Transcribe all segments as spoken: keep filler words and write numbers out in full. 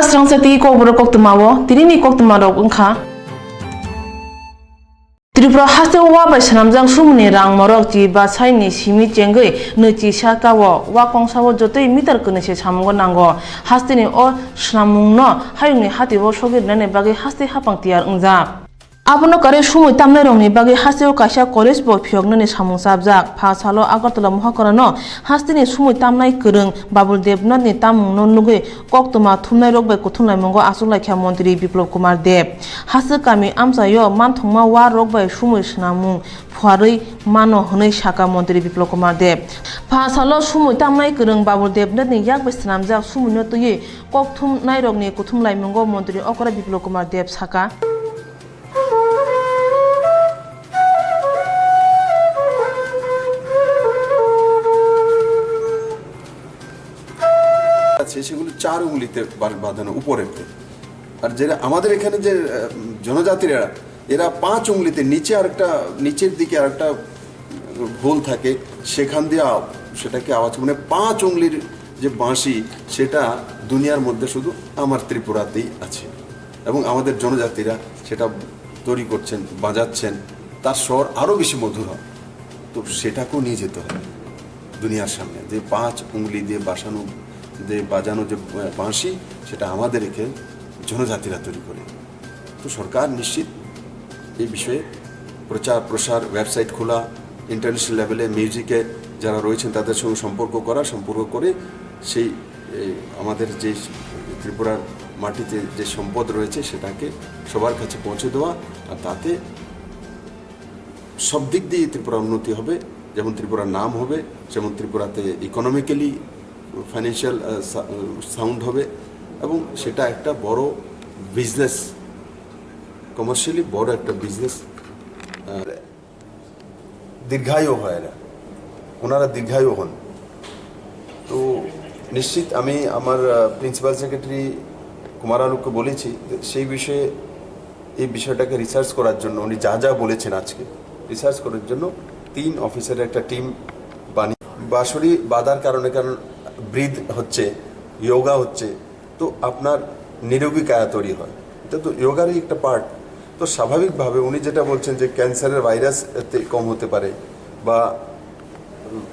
Srangsa tei kokborok koktwmao tinini koktwmarok wngkha. Tripura hasteo wa bai swnamjak sumuni rang morok chi basaini simi chengwi nwi chi sakao wa kongsao jotoi meter kwnwi se samungo nango. Hasteni o swnamungno hayungni hatio sogwi rwnani bagwi haste haphang tiyar wngjak. Abono karwi sumui tamnairokni bagwi hasteo kaisa college bo phiyoknani samung chapjak. Pha salo Agartala Mohakarano hasteni sumui tamnai kwrwng Babul Debnathni tamungno nugwi koktwma thumnairok bai kuthumlaimungo achuklaikha Montri Biplab Kumar Deb. Haste kami amchaio manthokma wa rok bai sumui swnamung phuarwi mano hwnwi sakha Montri Biplab Kumar Deb. Pha salo sumui tamnai kwrwng Babul Debnathni yak bai swnamjak sumuino twiwi kokthumnairokni kuthumlaimungo Montri okra Biplab Kumar Deb sakha. আছে, সেগুলো চার উংলিতে বা-, বাঁধানো উপরেতে। আর যেটা আমাদের এখানে যে, আহ, জনজাতিরা, এরা পাঁচ উংলিতে নিচে আরেকটা, নিচের দিকে আরেকটা হোল থাকে, সেখান দিয়ে আ-, সেটাকে আওয়াজ, মানে, পাঁচ উংলির যে বাঁশি, সেটা দুনিয়ার মধ্যে শুধু আমার ত্রিপুরাতেই আছে। এবং আমাদের জনজাতিরা সেটা তৈরি করছেন, বাজাচ্ছেন, তার স্বর আরও বেশি মধুর হয়। তো সেটাকেও নিয়ে যেতে হবে দুনিয়ার সামনে, যে পাঁচ উংলি দিয়ে বাসানো, যে বাজানো যে, আহ, বাঁশি, সেটা আমাদের এখানে জনজাতিরা তৈরি করে। তো সরকার নিশ্চিত এই বিষয়ে প্রচার প্রসার, ওয়েবসাইট খোলা, ইন্টারন্যাশনাল লেভেলে মিউজিকে যারা রয়েছেন তাদের সঙ্গে সম্পর্ক করা, সম্পর্ক করে সেই, এই, আমাদের যে ত্রিপুরার মাটিতে যে সম্পদ রয়েছে সেটাকে সবার কাছে পৌঁছে দেওয়া, আর তাতে সব দিক দিয়ে ত্রিপুরা উন্নতি হবে, যেমন ত্রিপুরার নাম হবে, যেমন ত্রিপুরাতে ইকোনমিক্যালি, ফাইন্যান্সিয়াল, আহ, সা-, আহ, সাউন্ড হবে, এবং সেটা একটা বড় বিজনেস, কমার্শিয়ালি বড় একটা বিজনেস। আহ, দীর্ঘায়ু হয় এরা, ওনারা দীর্ঘায়ু হন। তো নিশ্চিত আমি আমার, আহ, প্রিন্সিপাল সেক্রেটারি কুমার আলোককে বলেছি যে সেই বিষয়ে, এই বিষয়টাকে রিসার্চ করার জন্য, উনি যা যা বলেছেন আজকে, রিসার্চ করার জন্য তিন অফিসারের একটা টিম বানিয়ে, বাঁশরি বাঁধার কারণে, কারণ ব্রিথ হচ্ছে, যোগা হচ্ছে, তো আপনার নিরোগী কায়া তৈরি হয়। এটা তো যোগারই একটা পার্ট। তো স্বাভাবিকভাবে উনি যেটা বলছেন যে ক্যান্সারের ভাইরাস এতে কম হতে পারে বা,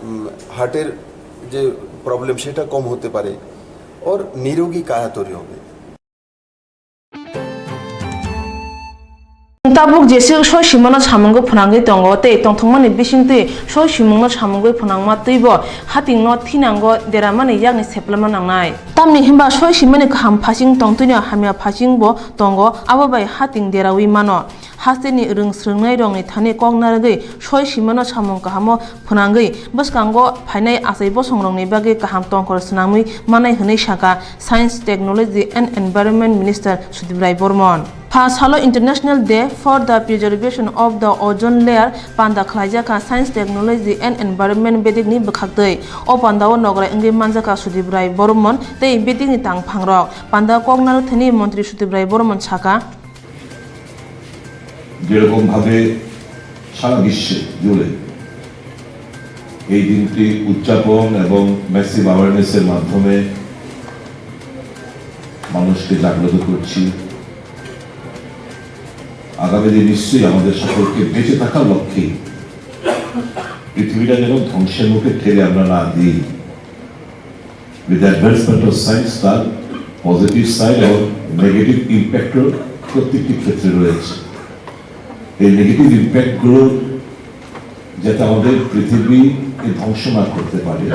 উম, হার্টের যে প্রবলেম সেটা কম হতে পারে, ওর নিরোগী কায়া তৈরি হবে। Tabuk jeswk soi simano samungwi phwnangwi tongo tei tongthokmani bisingtwi soi simungno samungwi phwnangma twibo hatingno thinango deramani yakni seplama nangnai. Tamni hwnba soi simani kaham phasing tongtwino hamya phasingbo tongo, abo bai hating derawi mano. Hasteni rwng swrwngnairokni thani kok narwgwi soi simano samung kahamo phwnangwi bwskango phainai achai bosongrokni bagwi kaham tongkhor swnamwi manai hwnwi sakha Science, Technology and Environment Minister Sudip Rai Bormon. Pha salo International Day for the Preservation of the Ozone Layer panda khlaijakha Science, Technology and Environment bedekni bwkhaktwi. O pandao nograi wngwi manjakha Sudip Rai Bormon tei bedekni tangphangrok. Panda kok narwk thani Montri Sudip Rai Bormon sakha. যেরকমভাবে সারা বিশ্বে জুড়ে এই দিনটি উদযাপন এবং ম্যাসিভ অ্যাওয়ারনেসের মাধ্যমে মানুষকে জাগ্রত করছি, আগামী দিন নিশ্চয়ই আমাদের সকলকে বেঁচে থাকার লক্ষ্যে পৃথিবীটা যেন ধ্বংসের মুখে ঠেলে আমরা না দিই। With the advancement of science, তার পজিটিভ সাইড এবং নেগেটিভ ইম্প্যাক্টও প্রত্যেকটি ক্ষেত্রে রয়েছে। এই নেগেটিভ ইম্প্যাক্টগুলো যাতে আমাদের পৃথিবীকে ধ্বংস না করতে পারে,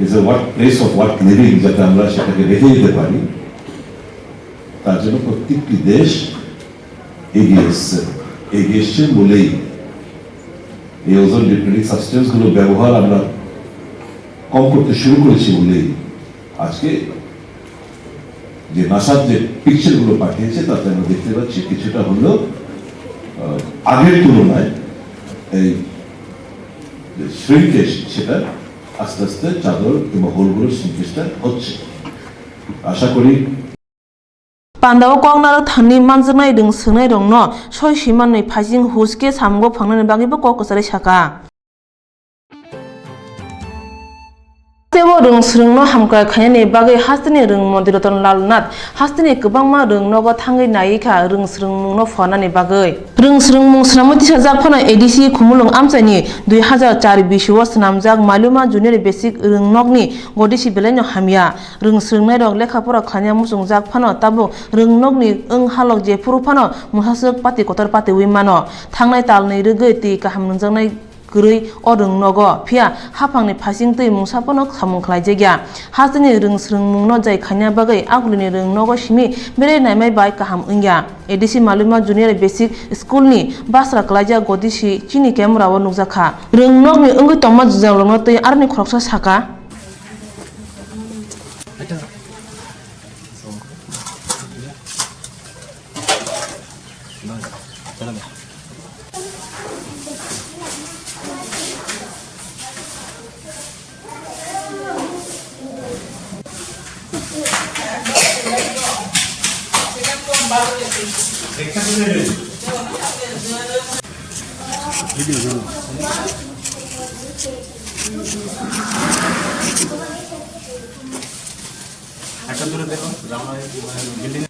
is a what place of what living, যাতে আমরা সেটাকে রেখে যেতে পারি, তার জন্য প্রত্যেকটি দেশ এগিয়ে এসছে। এগিয়ে এসছে বলেই এই ওজোন ডিপ্লেটিং সাবস্টেন্সগুলো ব্যবহার আমরা কম করতে শুরু করেছি বলেই আজকে যে নাসার যে পিকচারগুলো পাঠিয়েছে, তাতে আমরা দেখতে পাচ্ছি কিছুটা হলেও, আহ, আগের তুলনায় এই যে শ্রিঙ্কেজ, সেটা আস্তে আস্তে চাদর কিংবা হোলগুলোর শ্রিঙ্কেজটা হচ্ছে। আশা করি Pandao kok narwk thani manjaknai rwng swrwngnairokno soi simanwi phaising huske samungo phangnani bagwibo kok kwcharwi sakha. Teibo Rwng swrwngno hamkrai khainani bagwi hasteni rwng montri Ratan Lal Nath hasteni kwbangma rwng nogo thangwi naiwi kha rwng swrwngmungno phuarnani bagwi. Rwng swrwngmung swnamwi tisajak phano A D C Khumulwng amchaini dui hazar char bisio swnamjak Maluma Junior Basic rwng nokni godisi belaino hamya. Rwng swrwngnairok lekha pora khlaina muchungjak phano tabuk rwng nokni wng halok jephuru phano mwsaswk pati kotor patiwi mano. Thangnai talni rwgwi twi kaham nungjaknai kwrwi o rwng nogo, phiya haphangni phaising twi mungsa phano samung khlaijakya. Hasteni rwng swrwngmungno jai khaina bagwi agulini rwng nogo simi bere naimai bai kaham wngya. A D C Maluma Junior Basic School ni basra kwlaijak godisi chini camera o nukjakha. Rwng nokni wngwi tongma jwngjalrokno twi aroni khoroksa saka. একটা দূরে দেখো, রান্না হয়ে গেছে, মানে, বিল্ডিং।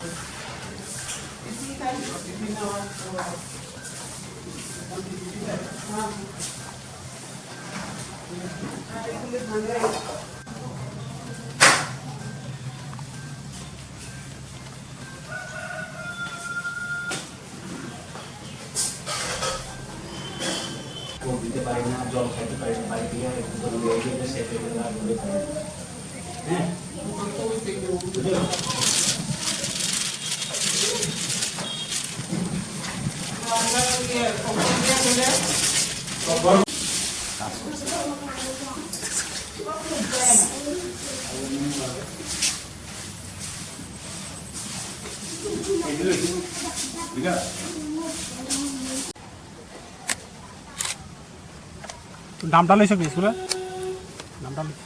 দিতে পারি না, জল খাইতে পারি না, বাড়ি থেকে একটু জল নিয়ে গিয়ে সেটা না বলে পারি না। হ্যাঁ? বুঝলে? নামটা লইছে কি স্কুলে? নামটা লইছে।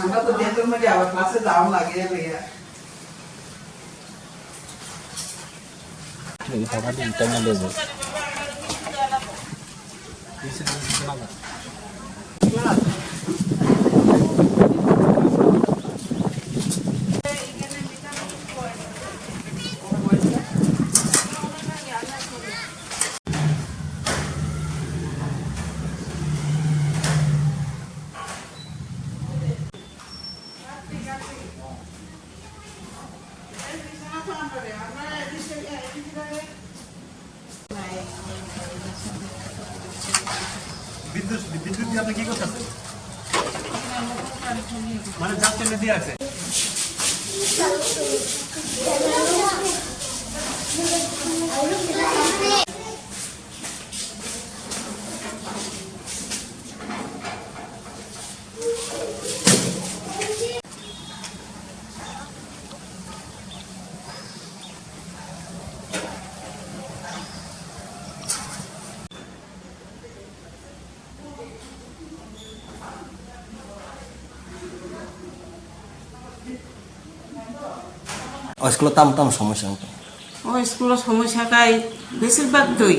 আমরা তো বেতন মধ্যে আবার ক্লাসে যাওয়া লাগে, ভাইয়া। বিদ্যুৎ, বিদ্যুৎ দিয়ে আপনি কি করতেছেন? মানে, just এমনি দিয়ে আছে। O school-o tamo tamo somosya wngkha? O school-o somosya khai besir bak twi.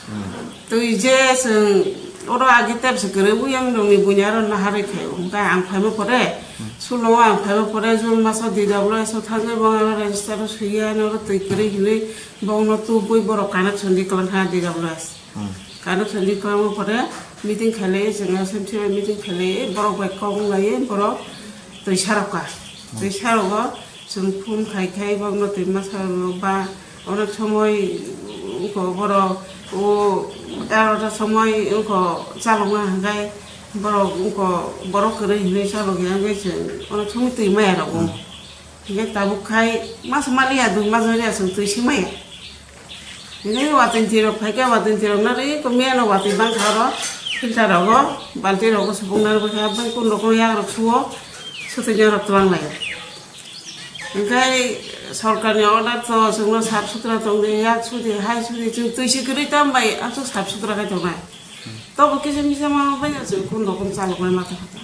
Hmm. Twi je chwng oro age tep se kwrwi, uyang rokni buini aro naharwi khaio. Hwnkhe ang phaima pore, hmm, sulongo ang phaima pore June maso D W S o thangwi bo aro register o swiya, oro twi kwrwi hinwi bongno tubui borok connection di kwlangkha D W S. Hmm. Connection di kwlangma pore meeting khailai, chwng S M C bai meeting khailai, borok bai kok wng lai, borok twi sarokha. Hmm. Twi sarogo chwng phone khai khai borokno twi masa rwgo ba onek somoi wngkho borok o egarota somoi wngkho chalokma hwnkhe borok wngkho borok kwrwi hinwi chalokya wngwi chwng onek somoi twi maya rwgo. Hmm. Hingke tabuk khai mas maliya dui mas maliya chwng twi simaya. Hingke watwi twi rok phaikhe watwi twi rok narwi ko miya no watwi bangkha oro filter rogo balti rogo supung narwi kha bai kun rok yak rok suo sutwi rok twlang lai. Hingke sorkar ni order to chwngno sap sutra tongdi yak sudi hai sudi chwng twi si kwrwi tam bai aswk sap sutra khai tongnai. Tobo kisa misa ma bai aswk kun rok chalok bai mata khata.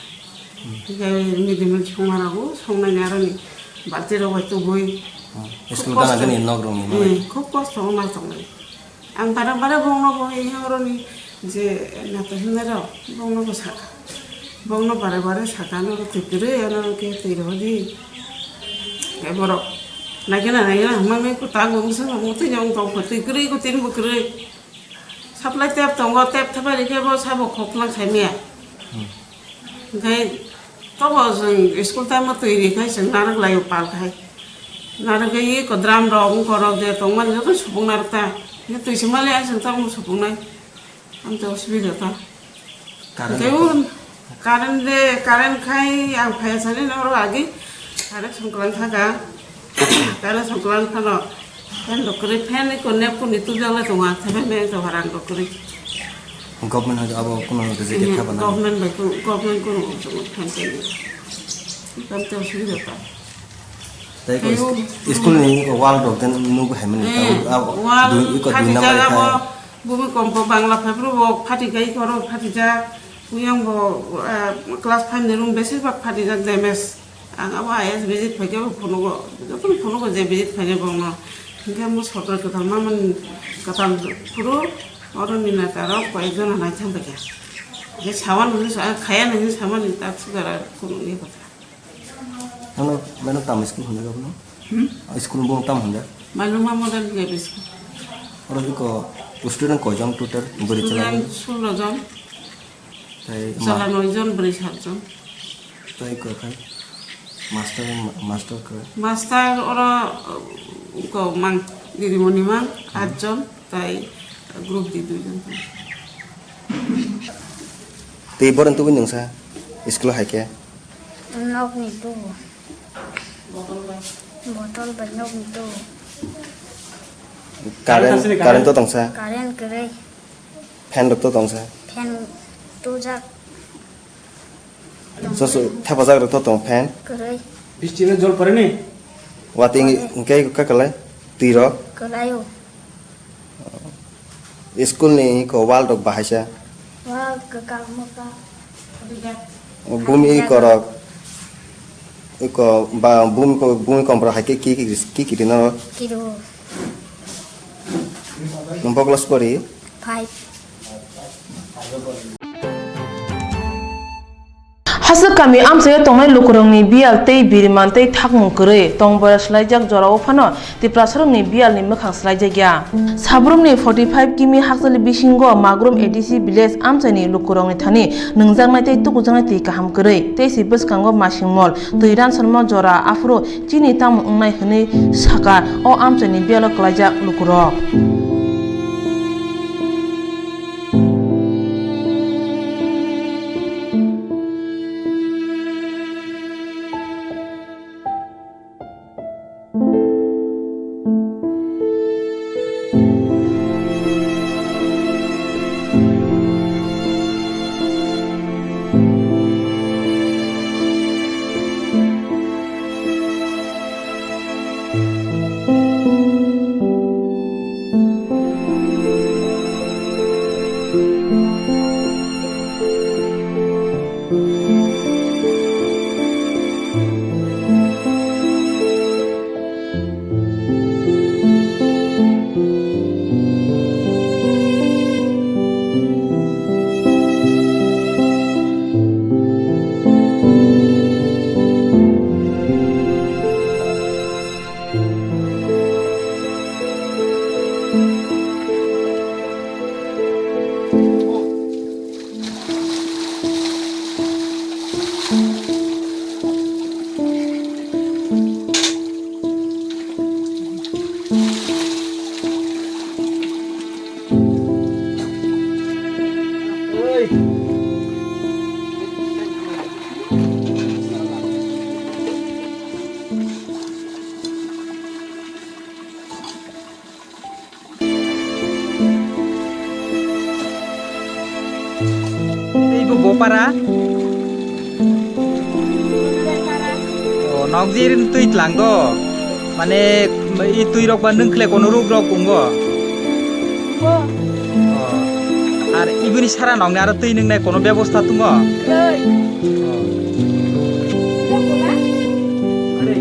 Hingke midimil songma rok o songnai ni aroni balti rok bai tubui. School gana gani nok rok ni. Hmm, khub kosto wng ma tongnai. Ang bare bare bongno bo ei horoni je nata hinai rok bongno bo saka. Bongno bare bare saka no twi kwrwi ano ke twi rw di. Ke borok naikhe na naikhe na hwnmani kwtal bo bwswk bo twi jong tong kho twi kwrwi ko tin bo kwrwi. Supply tap tongo, tap thapai rikhe bo sabo khoklang khaimaya. Hmm. Hingkhai tobo chwng school time o twi rikhai chwng narwk laio pal khai. Narwk khai eko drum rok wngkor rok je tongmani joto supung narwk ta. Hingkhe twi swmali ang chwng tabukno supungnai. Ang tei osubida ta. Current. Tei o current de, current khai ang phai sani noro agi. Current songklang kha ka. Current songklang phano fan rok kwrwi, fan eko nep kuni tubjak le tongo, ang thaibai me to harang rok kwrwi. Government hoito abo kuno reject kha bana. Government bai kuno, government kuno fan fan. Kam te osubida ta. Tei ko Tei o is-, school ni wall rok den nugo hai mani. Eh, ta, abo wall dui, iko dui phatijak number abo kha. Bumi kompo Bangla phai phuru bo phatijak, iko ro phatijak. Buyang bo, ah, class five ni room besir bak phatijak damage. Ang abo I S visit phaikhe bo phunugo, jotono phunugo je visit phaikhe bongno. Hinkhe mo sodra kwtal mamani kwtal phuru oro ni neta rok koyek jona naithang paikha. Je sawan hwnwi sa, khaya hwnwi samani tak sugara phunukni kwtal. Ano, mano tamo school hwnwi rokno? Hmm? School bung tam hwnda? Maluma Model K B School. Oro iko student koi jon total? Bwrwi chwla? Student sullo jon. Tei ma- Chwla noi jon, bwrwi sat jon. Tei iko khai master, ma-, master khe? Master oro, uh, iko mang, Didimoni mang, hmm, at jon, tei group di dui jon. Tei boron tubui nungsa school hai khe? Nokni tubu. Botol bai nokni tubu. Current, current to tongsa? Current kwrwi. Fan rok to tongsa? Fan tujak. So, so, thepajak rok to tong fan? Kwrwi. Bisti no jol pore ni? Watwi pore. Hingke kakalai? Twi rok? Kwlaio. School ni iko wall rok bahaisa. Wall kwkang mwkang. Bumi iko rok, iko ba bumi ko, bumi kom rok hai khe ki, ki, ki, ki rino? Kiro. Nwng bo class pori? Five. Haswk kami amchaio tongnai lukurokni biyal tei biriman tei thakmung kwrwi tong boyar swlaijak jorao phano Tiprasarokni biyalni mwkhang swlaijakya. Sabrumni forty five kimi hakchali bisingo Magrum A D C village amchaini lukurokni thani nwngjaknai tei tukujaknai twi kaham kwrwi tei si bwskango masingmol twi ransorma jora aphuru chini tamo wngnai hwnwi sakha o amchaini biyalo kwlaijak lukurok. Tei bo bopara? O, nokjir twi tlang do. Mane, i twi rok ba nwng khle kono ruk rok wngo? Wngo. O. Ar ibini sara nokni aro twi nwngnai kono bebosta tongo? Kwrwi. O. Wngo na? Kwrwi.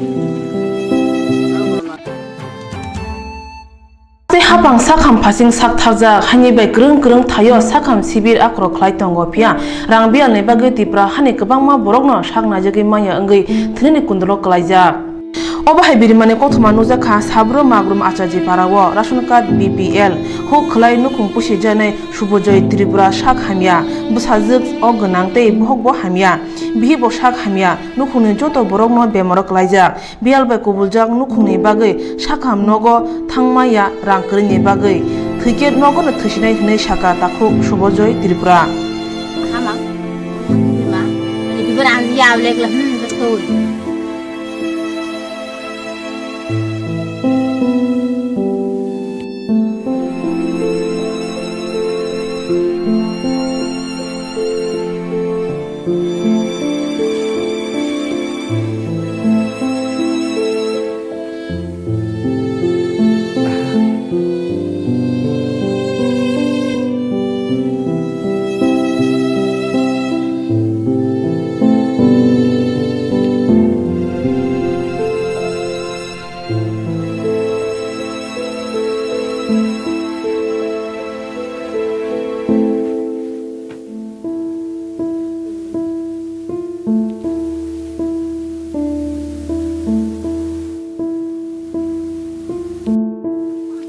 Hapang sakham phasing sak tharjak, haini bai kwrwng kwrwng thaio sakham sibir akhoro khlai tongo, phiya rang biyalni bagwi Tripura hani kwbangma borokno sak naijagwi manya wngwi thwinani kundulok kwlaijak. Obo hai birimani kothoma nukjak kha Sabrum Magrum Achaji Parao ration card B P L huk khwlai nukhung pusijaknai Subhajoy Tripura sak hamya, bwsajwk o gwnang tei bohok bo hamya, bihik bo sak hamya, nukhungni joto borokno bemaro kwlaijak. Biyal bai kubuljak nukhungni bagwi sakham nogo thangma ya rang kwrwini bagwi thwikhe nogono thwisinai hwnwi sakha takhuk Subhajoy Tripura. Hama, hima, ani bibar ang ya lekla, hmm, betul.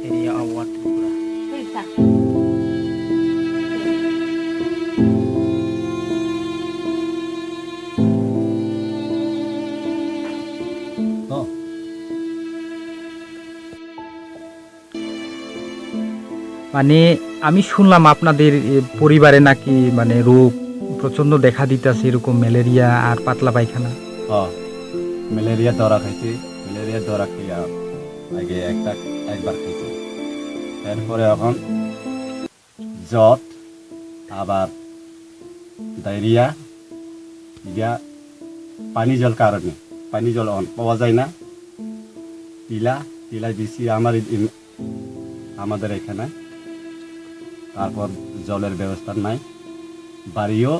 Area Award Tripura. মানে, আমি শুনলাম আপনাদের, এ, পরিবারে নাকি, মানে, রোগ প্রচণ্ড দেখা দিতেছে, এরকম ম্যালেরিয়া আর পাতলা পায়খানা। হ্যাঁ, ম্যালেরিয়া দরা খাইছি, ম্যালেরিয়া দরা খাইয়া আগে একটা, একবার খাইছি। এরপরে এখন জ্বর, আবার ডায়রিয়া, ইয়া পানি জল কারণে, পানি জল অন পাওয়া যায় না। টিলা, টিলা দিছি আমার এই, এই, আমাদের এখানে। তারপর জলের ব্যবস্থা নাই, বাড়িও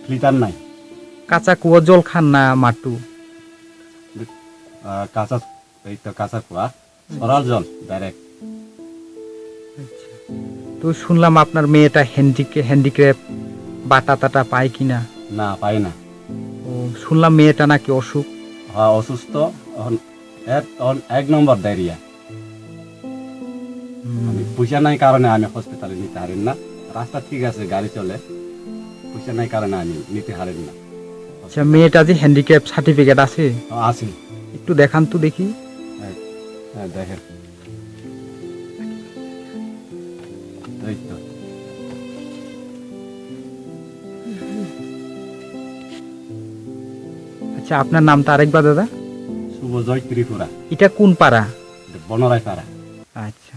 ফিল্টার নাই। কাঁচা কুয়ো জল খান না মাট্টু? আহ, কাঁচা, এই তো কাঁচা কুয়া। সরার জল, ডাইরেক্ট। আচ্ছা। তো শুনলাম আপনার মেয়েটা হ্যান্ডিক-, হ্যান্ডিক্যাপ, বাটা টাটা পায় কিনা? না, পায় না। ও, শুনলাম মেয়েটা নাকি অসুখ। হ্যাঁ, অসুস্থ। এখন এক, এখন এক নম্বর ডায়রিয়া। হুম। আমি পয়সা নাই কারণে আমি হসপিটালে নিতে পারি না। রাস্তা ঠিক আছে, গাড়ি চলে, পয়সা নাই কারণে আমি নিতে পারি না। আচ্ছা, মেয়েটা যে হ্যান্ডিক্যাপ সার্টিফিকেট আছে? আছে। একটু দেখান তো দেখি। হ্যাঁ, হ্যাঁ, দেখেন। এই তো। আচ্ছা, আপনার নামটা আরেকবার, দাদা? শুভজয় ত্রিপুরা। এটা কোন পাড়া? এটা বনরাই পাড়া। আচ্ছা।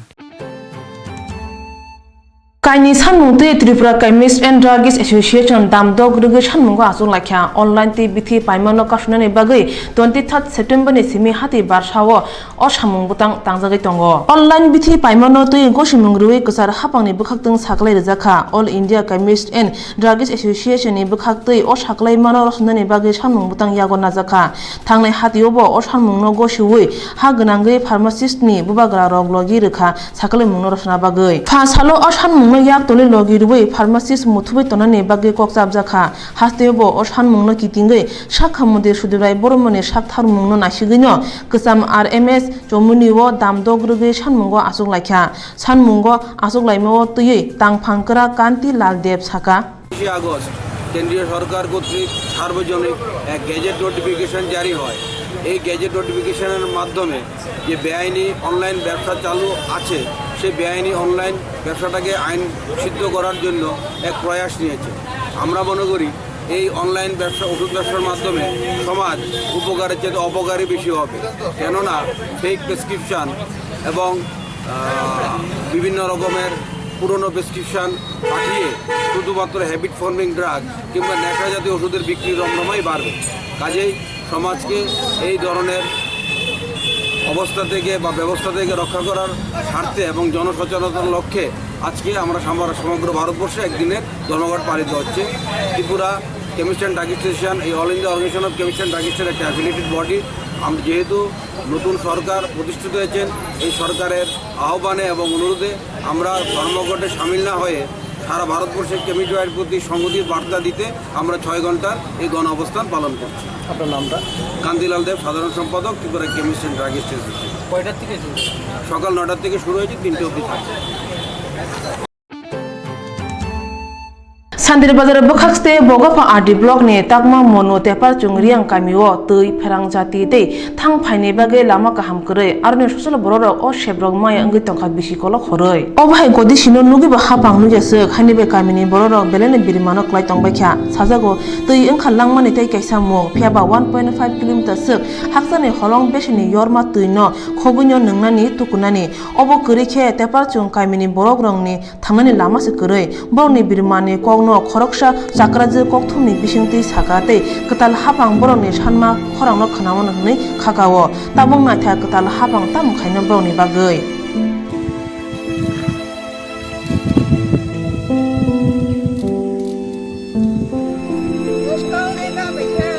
Kaini sanmung twi Tripura Chemist and Druggist Association damdok rwgwi sanmungo achuk laikha. Online tei bithi paimano kasunani bagwi twenty third September ni simi hati barsao o samung bwtang tangjagwi tongo. Online bithi paimano twi gosimung rwui kwchar haphangni bwkhaktwng saklai rwjakha. All India Chemist and Druggist Association ni bwkhaktwi o saklaimano rosnani bagwi samung bwtang yago najakha. Thangnai hatiobo o samungno gosiui ha gwnangwi pharmacist ni bubagra rok logi rwkha. Sakalaimungno rosna bagwi. Pha salo o sanmungno yak tolwi logi rwui pharmacist muthubui tonani bagwi kok chapjakha. Hasteo bo o sanmungno kitingwi sakha Mondir Sudip Rai Bormoni saktharmungno naisigwino kwcham R M S Chomuni o damdok rwgwi sanmungo achuk laikha. Sanmungo achuk laimao twiwi tangphang kwra Kanti Lal Deb saka. একুশে আগস্ট কেন্দ্রীয় সরকার কর্তৃক সার্বজনীন এক gazette notification জারি হয়। এই গেজেট নোটিফিকেশনের মাধ্যমে যে বেআইনি অনলাইন ব্যবসা চালু আছে, সেই বেআইনি অনলাইন ব্যবসাটাকে আইন সিদ্ধ করার জন্য এক প্রয়াস নিয়েছে। আমরা মনে করি এই অনলাইন ব্যবসা, ওষুধ ব্যবসার মাধ্যমে সমাজ উপকারের চেয়ে অপকারই বেশি হবে, কেননা ফেক প্রেসক্রিপশন এবং, আহ, বিভিন্ন রকমের পুরনো প্রেসক্রিপশন পাঠিয়ে শুধুমাত্র হ্যাবিট ফর্মিং ড্রাগ কিংবা নেশা জাতীয় ওষুধের বিক্রি রমরমাই বাড়বে। কাজেই সমাজকে এই ধরনের অবস্থা থেকে বা ব্যবস্থা থেকে রক্ষা করার স্বার্থে এবং জনসচেতনতার লক্ষ্যে আজকে আমরা সামা-, সমগ্র ভারতবর্ষে একদিনের ধর্মঘট পালিত হচ্ছে। Tripura chemist and drug association, এই all India organisation of chemist and ড্রাগিস্টের একটা অ্যাফিলিয়েটেড বডি। আমরা যেহেতু নতুন সরকার প্রতিষ্ঠিত হয়েছেন, এই সরকারের আহ্বানে এবং অনুরোধে আমরা ধর্মঘটে সামিল না হয়ে সারা ভারতবর্ষের কেমিজয়ের প্রতি সংহতির বার্তা দিতে আমরা ছয় ঘন্টার এই গণ অবস্থান পালন করছি। আপনার নামটা? কান্তিলাল দেব, সাধারণ সম্পাদক, Tripura chemist and druggist association. কয়টার থেকে শুরু? সকাল নয়টার থেকে শুরু হয়েছে, তিনটে অবধি থাকবে। Sandir bazar bwkhakste Bogopha R D block ni Takma Monu Teparchung Riang kamio twi pherang jati tei thang phaini bagwi lama kaham kwrwi, aroni sosolo bororok o sebrok maya wngwi tongkha bisi kolok horwi. Obo hai godi sino nugwi bo hapang nukya swk, haini bai kamini bororok belai no birimano kwlai tongbaikha. Sajago twi wngkha langmani tei kaisa mung, phiyaba one point five kilometer swk hakchani holong besini yorma twino khobwino nwngnani tukunani. Obo kwrwi khe Teparchung kamini borokrokni thangnani lama se kwrwi. Borokni birimani kokno khoroksa chakrajwk kokthumni bisingtwi saka tei kwtal haphang borokni sanma khorangno khwnamano hwnwi khakao. Tabuk naitha kwtal haphang tamo khaino borokni bagwi. Bwskang rega bai khe,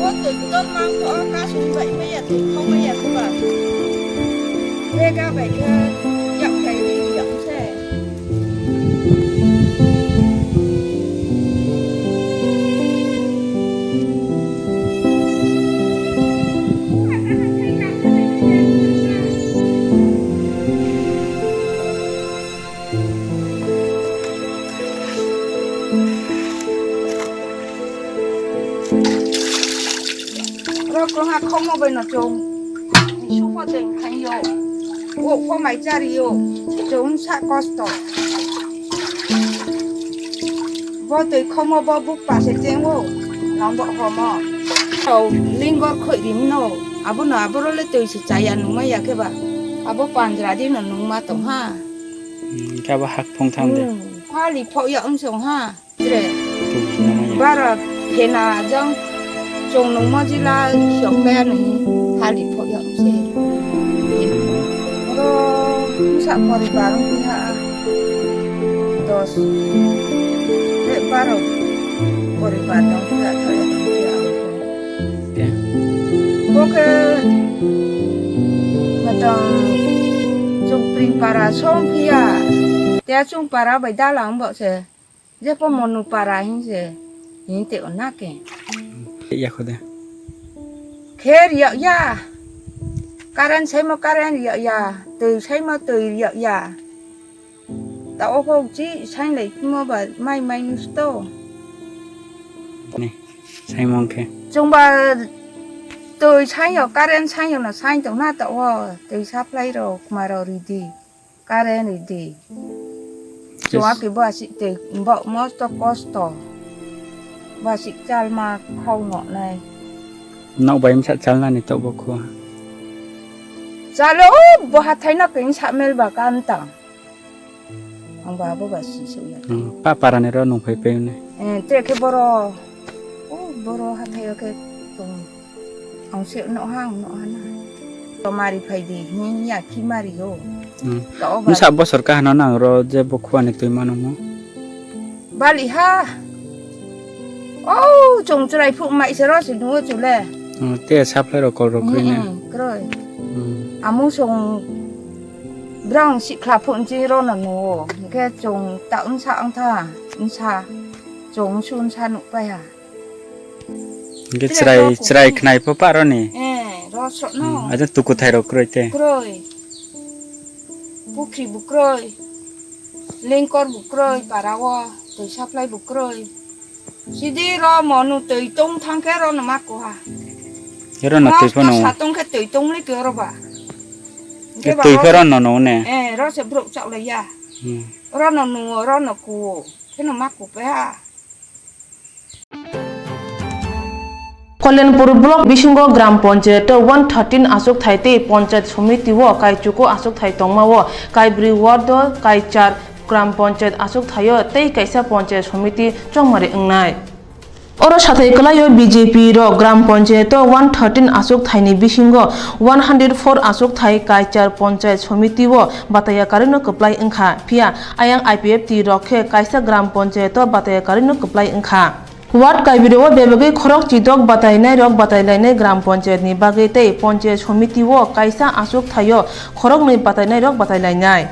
o twi kotor mangkho o kasung bai maya twi khok maya khe ba. Rega bai khe yak khai ri yak se. Oro kwrwngha khokma bai no chwng supo tei khaio. O khomai chario chwng sa kosto. Bo twi khokma bo buk pase chengo, nang bo homo. Tau lingor khoi rimno, abono aboro le twi se chaya nungma ya khe ba. Abo panjra di no nungma tong ha. Hmm, khe abo hak phung tham de. Hmm, phali phok ya wng song ha. Tre. Twi se nungma ya. Bara phena jang chong nungma jila hiok kaya nung phali phok ya wng se. Oro musa poribar wng ha. Dos. Eh, baro poribar dong kaya kaya dong kaya. Khe? Bo khe matang Chungpring para song phiya. Tia Chung para bai dalang bo se. Je po Monu para hin se. Hin te ona ke. Ya kho de. Kher ya ya. Karen sai mo karen ya ya. Twi sai mo twi ya ya. Ta o kok chi sain lai khimo ba mai mai nus to. Ni, saimong khe. Chwng ba twi sain yo, current sain yo no sain tong na ta o, twi supply rok, khma rok ridi, current ridi. Yes. Chwng a khe bo asik twi bo mosto kosto. Bo asik chalma khau no nai. Nok bai msa chalna ni tok bo khu. Chalo, o bo hathai no khe sa mel ba kan tang. Ang ba abo ba si su ya. Hmm, pa para ni ro nung phai pe ne. Eh, te khe boro. O boro hathai o khe tong. Ang se no ha, ang no ha na. To mari phai di, ni ya ki mari o. Hmm. To o ba. Msa bosor ka hano nang ro je bo khua ni twi manu mo. Bali ha. O chung chwrai phuk mai se ro se nuo chule. Hmm, te supply ro kol ro koi ne. Hmm, hmm, kroi. Hmm. Amu song Brong sikla phunchi ro no nuo. Hingke chung ta wngsa wngtha, wngsa. Chung wngsu wngsa nukpai ha. Hingke chwrai, chwrai khnai pho pa roni? Eh, ro sotno. Hmm, aja tukuthai rok kroi te? Kroi. Pukhri bo kroi. Lengkor bo kroi, para o. Twi supply bo kroi. Sidi ro mo nu twi tong thang khe ro no ma kuha. Ro no twi phano. Satong khe twi tong le ke ro ba. Twi pho ro no no ne. Eh, ro se brok chak le ya. Hmm. Ro no nu, ro no ku. Khe no ma ku pe ha. Kalyanpur block bisingo gram panchayat o one thirteen achukthai tei panchayat somiti o kaichuko achukthai tongma o, kaibri ward o, kaichar gram panchayat achukthai o tei kaisa panchayat somiti chongmari wngnai. Oro sathai kwlai o B J P rok gram panchayat o one thirteen achukthai ni bisingo one hundred four achukthai kaichar panchayat somiti o bataya karwi no kwplai wngkha, phiya ayang I P F T rok khe kaisa gram panchayat o bataya karwi no kwplai wngkha. Ward kaibrio bebagwi khorok chidok batainairok batailainai gram panchayat ni bagwi tei panchayat somiti o kaisa achuk thaio khoroknwi batainairok batailainai.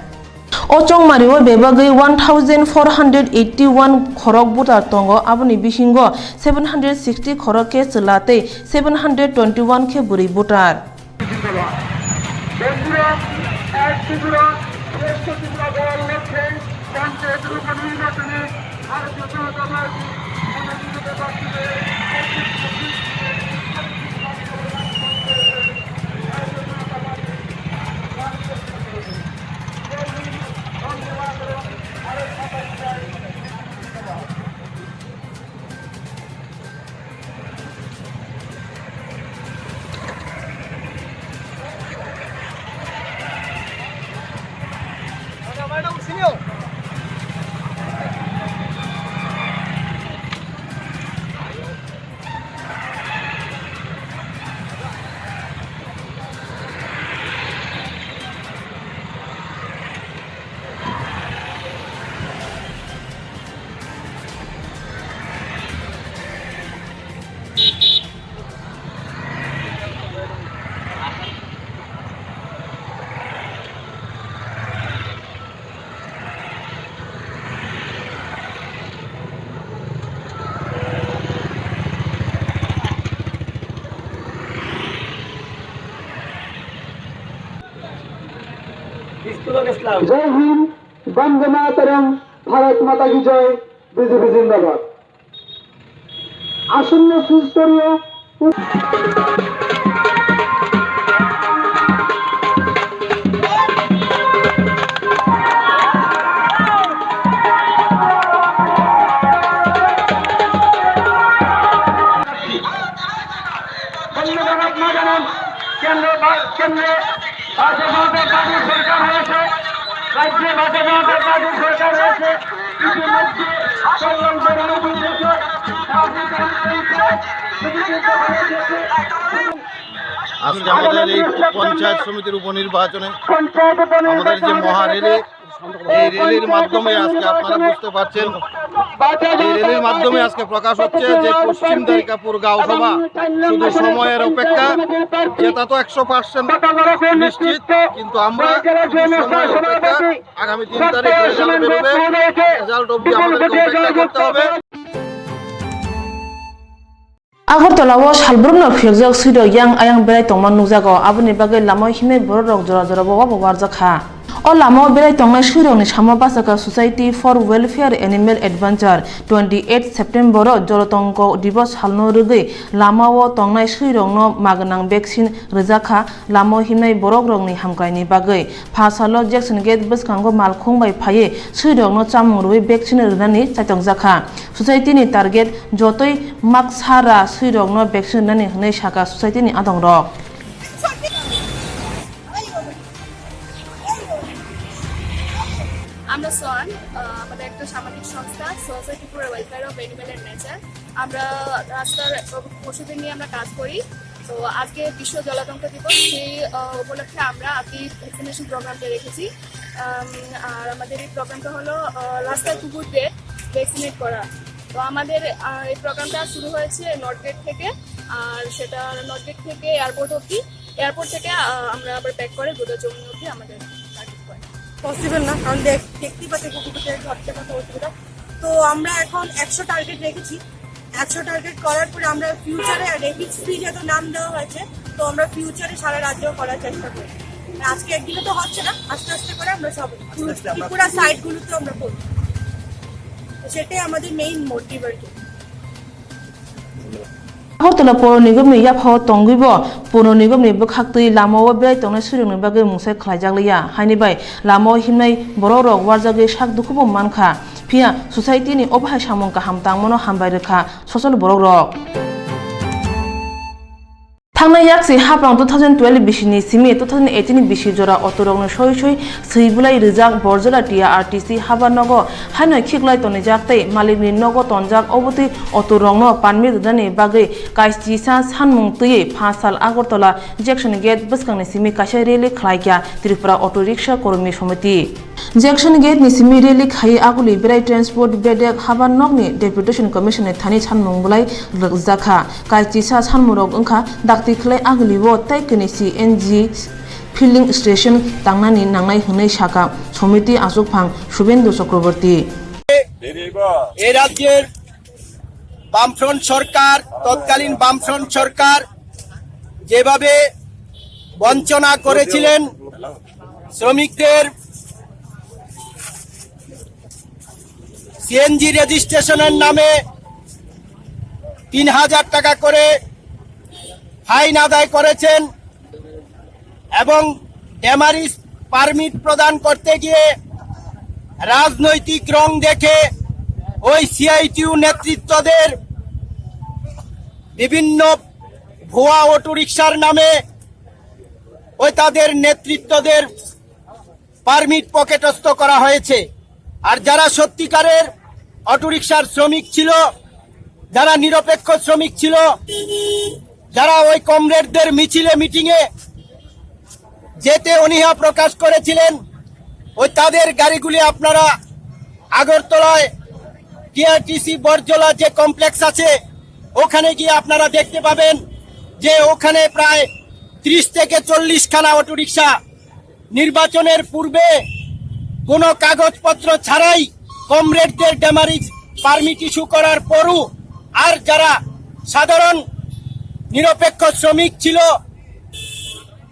O chongmario bebagwi one thousand four hundred eighty one khorok voter tongo, aboni bisingo seven hundred sixty khorok khe chwla tei seven hundred twenty one khe bwrwi voter. বন্ধুরা, এক ত্রিপুরা, শ্রেষ্ঠ ত্রিপুরা গড়ার লক্ষ্যে পঞ্চায়েত উপনির্বাচনে ভারতীয় জনতা পার্টি জয় হিন্দ, বন্দে মাতরম, ভারত মাতা কি জয়, বিজেপি জিন্দাবাদ। আসন্ন ত্রিস্তরীয় ধন্যবাদ না জানান। কেন্দ্রে বা-, কেন্দ্রে ভারতীয় জনতা পার্টির সরকার রয়েছে, রাজ্যে ভারতীয় জনতা পার্টির সরকার রয়েছে। ইতিমধ্যে কল্যাণপুর রণপুর থেকে আজকে আমাদের এই পঞ্চায়েত সমিতির উপনির্বাচনে পঞ্চায়েত উপনির্বাচনে আমাদের যে মহা র‍্যালি, এই র‍্যালির মাধ্যমে আজকে আপনারা বুঝতে পারছেন, এই র‍্যালির মাধ্যমে আজকে প্রকাশ হচ্ছে যে পশ্চিম দ্বারিকাপুর গাঁও সভা শুধু সময়ের অপেক্ষা, যেটা তো একশো পার্সেন্ট নিশ্চিত, কিন্তু আমরা শুধু সময়ের অপেক্ষা। আগামী তিন তারিখ রেজাল্ট বেরোবে, রেজাল্ট অবধি আমাদেরকে অপেক্ষা করতে হবে। Agartala o salbrumno phiyokjak swirok yang ayang berai tongma nukjago, aboni bagwi lamao himnai bororok jora jora bo wabo warjak kha. O lamao berai tongnai swirokni samo bachakha Society for Welfare Animal Adventure. Twenty eight September o Jorotongo Divos salno rwgwi lamao tongnai swirokno magwnang vaccine rwjak kha, lamao himnai borokrokni hamkraini bagwi. Pha salo Jackson Gate bwskango malkhung bai phaiwi swirokno chamung rwui vaccine rwnani chaitokjakha. Society ni target jotoi maksara swirokno vaccine rwnani hwnwi sakha society ni adongrok. আমরা সন, আহ, আমাদের একটা সামাজিক সংস্থা society for welfare of animal and nature. আমরা রাস্তার পশুদের নিয়ে আমরা কাজ করি। তো আজকে বিশ্ব জলাতঙ্ক দিবস, সেই, আহ, উপলক্ষে আমরা আজকে ভ্যাকসিনেশন প্রোগ্রামটা রেখেছি। আম, আর আমাদের এই প্রোগ্রামটা হলো, আহ, রাস্তায় কুকুরদের ভ্যাকসিনেট করা। তো আমাদের, আহ, এই প্রোগ্রামটা শুরু হয়েছে নর্থ গেট থেকে, আর সেটা নর্থ গেট থেকে এয়ারপোর্ট অবধি, এয়ারপোর্ট থেকে, আহ, আমরা আবার ব্যাক করে গোটা জমি অবধি আমাদের টার্গেট করে। পসিবল না, কারণ দেখ-, দেখতেই পাচ্ছ কুকুরদের ধরতে কত অসুবিধা। তো আমরা এখন একশো টার্গেট রেখেছি, একশো টার্গেট করার পরে আমরা ফিউচারে রেবিজ ফ্রি যত নাম দেওয়া হয়েছে, তো আমরা ফিউচারে সারা রাজ্যেও করার চেষ্টা করব। আজকে একদিনে তো হচ্ছে না, আস্তে আস্তে করে আমরা সব আস্তে আস্তে আমরা ত্রিপুরা সাইডগুলোতে আমরা করব। তো সেটাই আমাদের মেইন মোটিভ আর কি। Agartala Poro Nigomni yaphao tongwibo Poro Nigomni bwkhaktwi lamao berai tongnai swirokni bagwi mungsai khlaijak liya, haini bai lamao himnai borokrok warjagwi sak dukhubo mankha. Phiya society ni obo hai samung kaham tangmano hambai rwkha sosol borokrok. Thangnai yaksi haprang two thousand twelve bisini simi two thousand eighteen bisi jora autorokno soi soi swi bulai rijak Borjola T R T C haba nogo haino khiklai tonijak tei malikni nogo tonjak obotwi autorokno permit rwnani bagwi kaisisa sanmung twiwi pha sal Agartala Jackson Gate bwskangni simi kaisa rally khlaikha Tripura Auto Rickshaw Kormi Somiti. Junction gate ni simi rally khai aguli berai transport bedek habar nokni Deputation Commissioner ni thani sanmung bolai rwjakha. Kaichisa sanmungrok wngkha dakti khlai aguli o tei kwnwi C N G filling station tangnani nangnai hwnwi sakha somiti achukphang Subendu Chakraborty. এ রাজ্যের বামফ্রন্ট সরকার, তৎকালীন বামফ্রন্ট সরকার যেভাবে বঞ্চনা করেছিলেন শ্রমিকদের সিএনজি রেজিস্ট্রেশনের নামে তিন হাজার টাকা করে ফাইন আদায় করেছেন এবং ডেমারিজ পারমিট প্রদান করতে গিয়ে রাজনৈতিক রং দেখে ওই সিআইটিউ নেতৃত্বদের বিভিন্ন ভুয়া অটোরিকশার নামে ওই তাদের নেতৃত্বদের পারমিট পকেটস্থ করা হয়েছে। আর যারা সত্যিকারের অটোরিকশার শ্রমিক ছিল, যারা নিরপেক্ষ শ্রমিক ছিল, যারা ওই কমরেডদের মিছিলে মিটিংয়ে যেতে অনীহা প্রকাশ করেছিলেন, ওই তাদের গাড়িগুলি আপনারা আগরতলায় টিআরটিসি বরজলা যে কমপ্লেক্স আছে, ওখানে গিয়ে আপনারা দেখতে পাবেন যে ওখানে প্রায় ত্রিশ থেকে চল্লিশ খানা অটোরিকশা নির্বাচনের পূর্বে কোনো কাগজপত্র ছাড়াই কমরেডদের ডেমারিজ পারমিট ইস্যু করার পরও আর যারা সাধারণ নিরপেক্ষ শ্রমিক ছিল,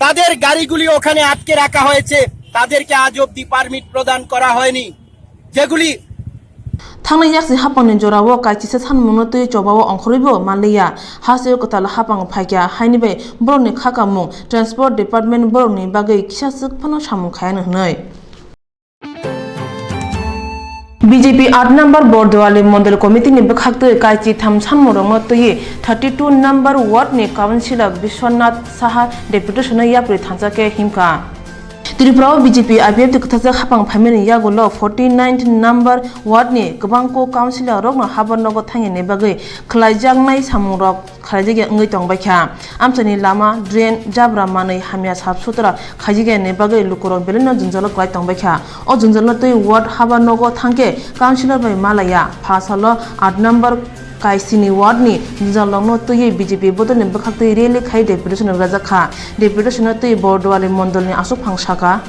তাদের গাড়িগুলি ওখানে আটকে রাখা হয়েছে, তাদেরকে আজ অবধি পারমিট প্রদান করা হয়নি। যেগুলি Thangnai yakchi hapangni jorao kaisisa sanmungno twi chobao ongkhorwibo manliya. Hasteo kwtal hapang phaikha, haini bai borokni khakamung Transport Department borokni bagwi kisa swk phano samung khayano hwnwi. B J P aat number Borduali Mondol Committee ni bwkhaktwi kaichi tham sanmungrokno twiwi thirty two number ward ni councillor Biswanath Saha deputation no yapri thansa khe himkha. Tripura o B J P I P F T kwthajak hapang phaimani yagulo forty ninth number ward ni kwbangko councillor rokno habar nogo thangya ni bagwi khlaijaknai samungrok khlaijak ya wngwi tongbaikha. Amchaini lama, drain, jabra manwi hamya sap sutra khaijak ya ni bagwi lukurok belai no jwngjalo kwlai tongbaikha. O jwngjalo twi ward habar nogo thangkhe councillor bai malaya. Phasalo aat number Kaisini ward ni jwngjal rokno twiwi B J P bodol ni bwkhaktwi rally khai deputation rwjak kha. Deputation no twiwi Borduali mondol ni aswk phang sakha.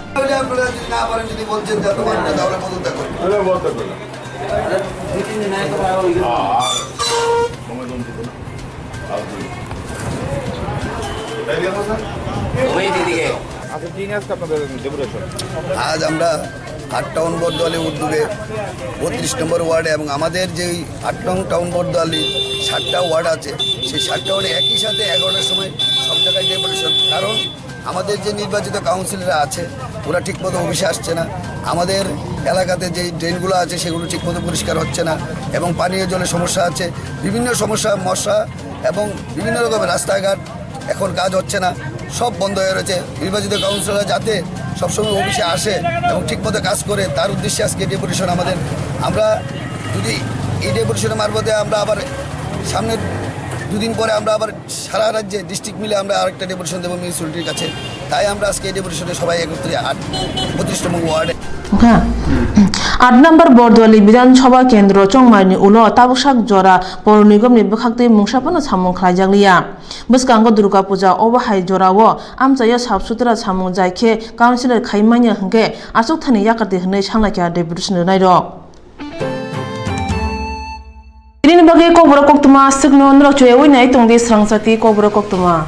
আচ্ছা, কি নিয়ে আজকে আপনাদের ডেপুটেশন? আজ আমরা আট টাউন বর্দোয়ালি উদ্যোগে বত্রিশ নম্বর ওয়ার্ডে এবং আমাদের যেই আট নং টাউন বর্দোয়ালি সাতটা ওয়ার্ড আছে, সেই সাতটা ওয়ার্ডে একই সাথে এগারোটার সময় সব জায়গায় ডেপুটেশন। কারণ আমাদের যে নির্বাচিত কাউন্সিলররা আছে, ওরা ঠিকমতো অফিসে আসছে না। আমাদের এলাকাতে যেই ড্রেনগুলো আছে, সেগুলো ঠিকমতো পরিষ্কার হচ্ছে না এবং পানীয় জলের সমস্যা আছে, বিভিন্ন সমস্যা, মশা এবং বিভিন্ন রকমের রাস্তাঘাট এখন কাজ হচ্ছে না, সব বন্ধ হয়ে রয়েছে। নির্বাচিত কাউন্সিলর যাতে সবসময় অফিসে আসে এবং ঠিকমতো কাজ করে, তার উদ্দেশ্যে আজকে ডেপুটেশন আমাদের। আমরা যদি এই ডেপুটেশনের মারফতে আমরা আবার সামনের দুদিন পরে আমরা আবার সারা রাজ্যে ডিস্ট্রিক্ট মিলে আমরা আরেকটা ডেপুটেশন দেবো মিউনিসিপ্যালিটির কাছে। তাই আমরা আজকে এই ডেপুটেশনে সবাই একত্রে আট বত্রিশ নম্বর ওয়ার্ডে Wngkha. Aat number Borduali Bidhan Sabha Kendro Chongmaini ulo tabuksak jora Poro Nigom ni bwkhaktwi mungsa phano samung khlaijakliya. Bwskango Durga Puja, obo hai jorao amchaio sap sutra samung jai khe councillor khai manya hwnkhe achukthani yakardi hwnwi sanlaikha deputation rwnairok. Tini bagwi kokborok koktwma aswkno norok chuyawi nai tongdi swrangsa twi kokborok koktwma.